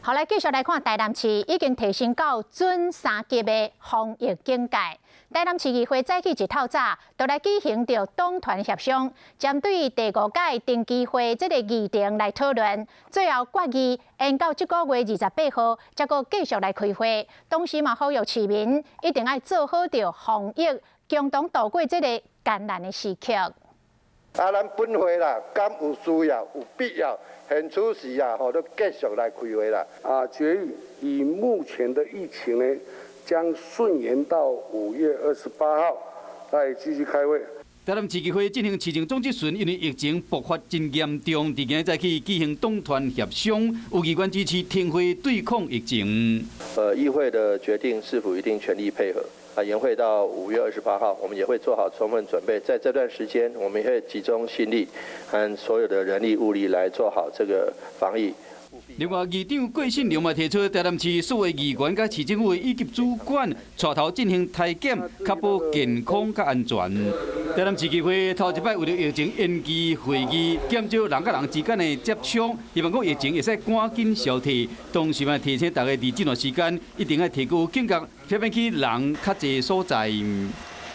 好，來繼續來看台南市已經提升到準三級的防疫警戒。台南市議會早起一透早，就來舉行著黨團協商，針對第五屆定期會這个議程來討論，最後決議延到這个月28號，才閣繼續來開會。同時嘛，呼籲市民一定愛做好著防疫，共同度過這个艱難的時刻。啊，咱本會啦，敢有需要、有必要，現此時啊，吼，都繼續來開會啦。啊，決議以目前的疫情呢，將順延到5月28號，再繼續開會。台南市議會進行市政總質詢，因為疫情爆發真嚴重，佇今日早起舉行黨團協商，有議員支持停會對抗疫情。議會的決定市府一定全力配合。啊，延會到5月28號，我們也會做好充分準備，在這段時間，我們也會集中心力和所有的人力物力來做好這個防疫。另外，議長郭信良嘛提出，台南市所有議員佮市政府以及主管帶頭進行篩檢，確保健康佮安全。台南市議會頭一擺為著疫情延期會議，減少人佮人之間的接觸，希望講疫情會使趕緊消退。同時嘛提醒大家，佇這段時間一定愛提高警覺，避免去人較濟所在。